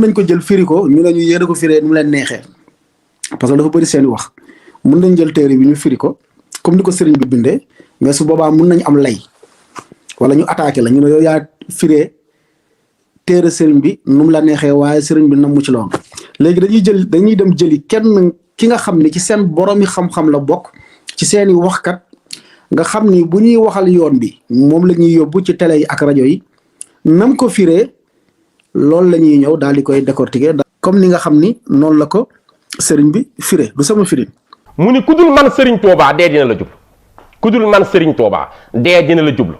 nañ ko jël firi ko ñu ne ñu yéen a ko firee nu mu leen neexee parce que dafa bëri seen wax mën nañ jël téere bi ñu firi ko comme ni ko sëriñ bi bindee mais su boobaa mën nañ am lay wala ñu attaqué la ñu ne yow yaa firee téere sëriñ bi nu mu la neexee waaye sëriñ bi namu ci loolu léegi dañuy dem jëli kenn ki nga xam ni ci seen boroomi xam-xam la bokk ci seeni waxkat nga xam ni bu ñuy waxal yoon bi moom la ñuy yóbbu ci télé yi ak rajo yi nam ko firee loolu la ñuy ñëw daal di koy décortiquer comme ni nga xam ni noonu la ko sëriñ bi firee du sama firin mu ni ku dul man sëriñ Tuubaa dee dina la jublu ku dul man sëriñ Tuubaa dee dina la jublu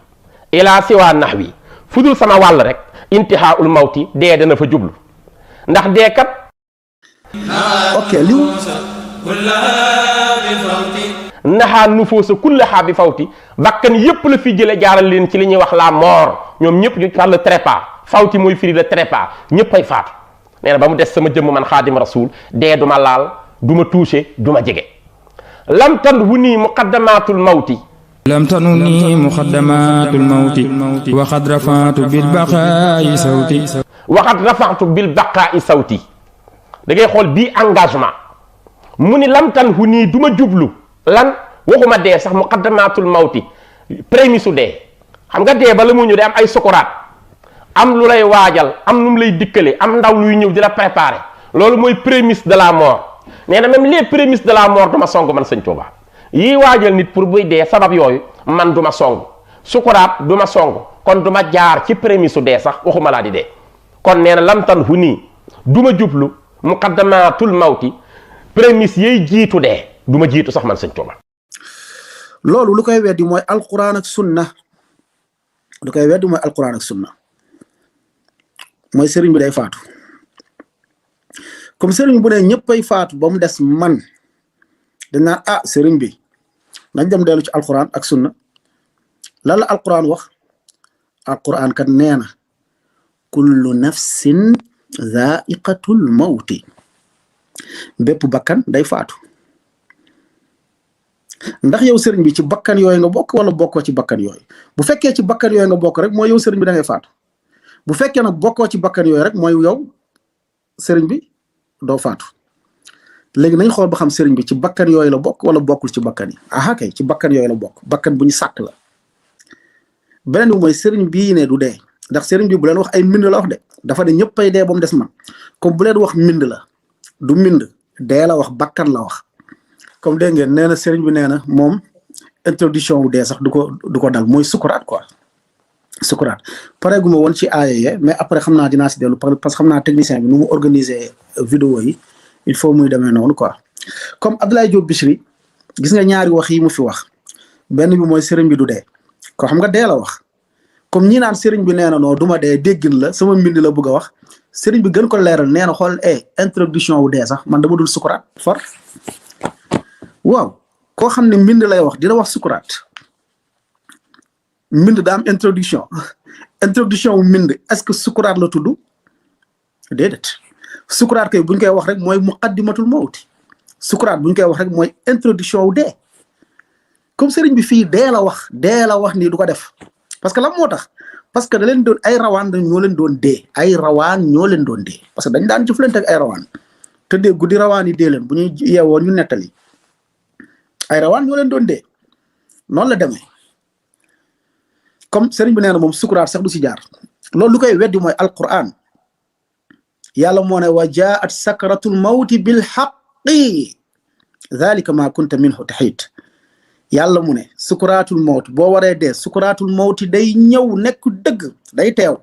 ilaa siwaa nax wi fu dul sama wàll rek intihaaul mawti dee dana fa jublu ndax dee kat ok liw naxaa nufoosa kullahaa bi fawti bakkan yépp la fi jële jaaral leen ci li ñuy wax la mort ñoom ñëpp ñu par le trépas fawti mooy firi le trépas ñëpp ay faatu nee na ba mu des sama jëmm man xaadim rasul dee duma laal duma touché duma jege lam tan hu nii muqaddamatul mawti lam tanuni muqaddamatul mawti waxad rafaatu bil baqaa'i sawti waxat rafaatu bil baqaa'i sawti da ngay xool bii engagement mu ni lam tan hu nii du ma jublu lan waxuma dee sax muqaddamatul mawti prémisse su dee xam nga dee ba la mu ñu de am ay sukuraat am lu lay waajal am nu mu lay dikkale am ndaw luy ñëw di la préparer loolu mooy prémisse de la mort nee na même les prémices de la mort duma song man sëñ Tuubaa yii waajal nit pour buy dee sabab yooyu man duma song sukuraat duma song kon duma jaar ci prémisse su dee sax waxuma laa di dee kon nee na lam tan hu nii duma jublu muqaddamatul mawti prémisse yay jiitu dee duma jiitu sax man sëñ Tuubaa loolu lu koy weddi mooy alquran ak sunna lu koy weddi mooy alquran ak sunna mooy sëriñ bi day faatu comme sëriñ bu ne ñëppay faatu ba mu des man dañ naan ah sëriñ bi nañ dem dellu ci alquran ak sunna lan la alquran wax alquran kat nee na kullu nafsin zaiqatul mawti bépp bakkan day faatu ndax yow sëriñ bi ci bakkan yooyu nga bokk wala bokkoo ci bakkan yooyu bu fekkee ci bakkan yooyu nga bokk rek mooy yow sëriñ bi da ngay faatu bu fekkee nag bokkoo ci bakkan yooyu rek mooy yow sëriñ bi doo faatu léegi nañ xool ba xam sëriñ bi ci bakkan yooyu la bokk wala bokkul ci bakkan yi aha kay ci bakkan yooyu la bokk bakkan bu ñu sàkk la beneen bi mooy sëriñ bii ne du dee ndax sëriñ bi bu leen wax ay mbind la wax de dafa ne ñëppay dee ba mu des man comme bu leen wax mbind la du mbind dee la wax bakkan la wax comme dégg ngeen nee na sëriñ bi nee na moom introduction wu dee sax du ko dal mooy sukuraat quoi sukuraat pare gu ma woon ci aaya mais après xam naa dinaa si dellu parce que xam naa technicien bi nu mu organiser vidéo yi il faut muy demee noonu quoi comme Abdoulaye Diop Bichri gis nga ñaari wax yi mu fi wax benn bi mooy sëriñ bi du dee ko xam nga dee la wax comme ñi naan sëriñ bi nee na non du ma dee déggin la sama mbind la bëgg a wax sëriñ bi gën ko leeral nee na xool introduction wu dee sax man dama dul sukuraat far waaw koo xam ne mbind lay wax dina wax sukuraat mbind daa am introduction wu mbind est-ce que sukuraat la tudd déedéet sukuraat kay buñ koy wax rek mooy muqaddimatul mawti sukuraat buñ koy wax rek mooy introduction wu dee comme sëriñ bi fii dee la wax nii du ko def parce que lan moo tax parce que da leen doon ay rawaan ñoo leen doon dee ay rawaan ñoo leen doon dee parce que dañ daan jëflante ak ay rawaan te dee guddi rawaan yi dee leen bu ñuy yeewoo ñu nettali ay rawaan ñoo leen doon dee noonu la demee comme sëriñ bi nee na moom sukuraat sax du si jaar loolu lu koy weddi mooy alquran yàlla moo ne wa jaat sakratul mawti bil haqqi dhalika ma kunta minhu tahid yàlla mu ne sukuraatul mawti boo waree dee sukuraatul mawti day ñëw nekk dëgg day teew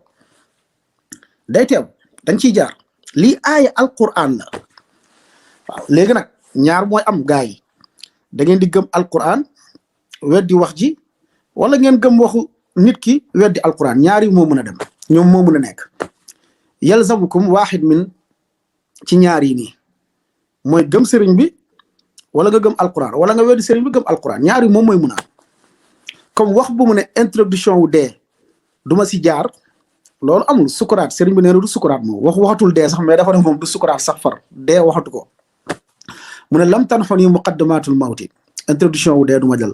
dañ ciy jaar lii aaya alquran la waaw léegi nag ñaar mooy am gaa yi da ngeen di gëm alquran weddi wax ji wala ngeen gëm waxu nit ki weddi alquran ñaar yi moo mën a dem ñoom moo mën a nekk yalzamukum waaxid min ci ñaar yi nii mooy gëm sëriñ bi wala nga gëm alquran wala nga weddi sëriñ bi gëm alquran ñaar yi moom mooy mun a am comme wax bu mu ne introduction wu dee duma si jaar loolu amul sukuraat sëriñ bi nee na du sukuraat moom waxatul dee sax mais dafa ne moom du sukuraat sax far dee waxatu ko mu ne lam tanxoni muqaddamatul mawti introduction wu dee du ma jël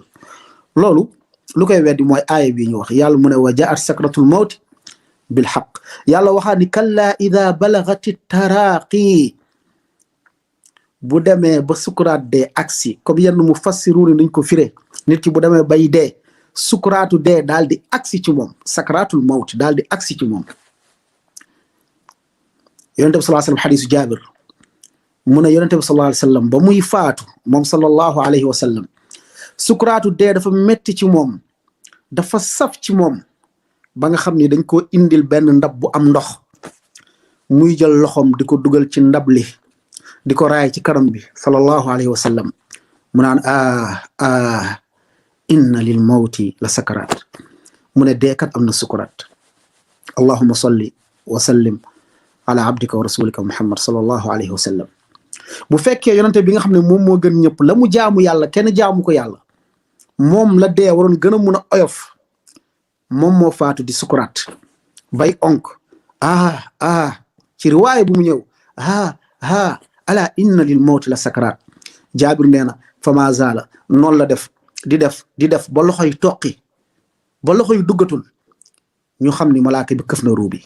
loolu lu koy weddi mooy aaya bii ñu wax yàlla mu ne wa jaat sakratul mawti bil haqq yàlla waxaa ni kalla ida balagati taraqi bu demee ba sukuraat dee aksi comme yenn mu fassiruuni nañ ko firee nit ki bu demee bay dee sukuraatu dee daal di aksi ci moom sakaraatul mawt daal di aksi ci moom yonente bi sallallahu alayhi wa sallam xadisu Jaabir mu ne yonente bi sallallahu alayhi wa sallam ba muy faatu moom sallallahu alayhi wa sallam sukuraatu dee dafa metti ci moom dafa saf ci moom ba nga xam ni dañ ko indil benn ndab bu am ndox muy jël loxoom di ko dugal ci ndab li di ko raay ci kanam bi sallallahu alayhi wa sallam mu naan inna lil mawti la sakaraat mu ne deekat am na sukuraat allahumma salli wa sallim ala abdika wa rasulika muhammad sallallahu alayhi wa sallam bu fekkee yonente bi nga xam ne moom moo gën ñëpp la mu jaamu yàlla kenn jaamu ko yàlla moom la dee waroon gën a mun a oyof moom moo faatu di sukuraat bay onk ci riwaaya bu mu ñëw ala inna lil mawti la sakaraat jaabir nee na fama zaala noonu la def di def ba loxoy toqi ba loxoy duggatul ñu xam ni malaaka bi këf na ruu bi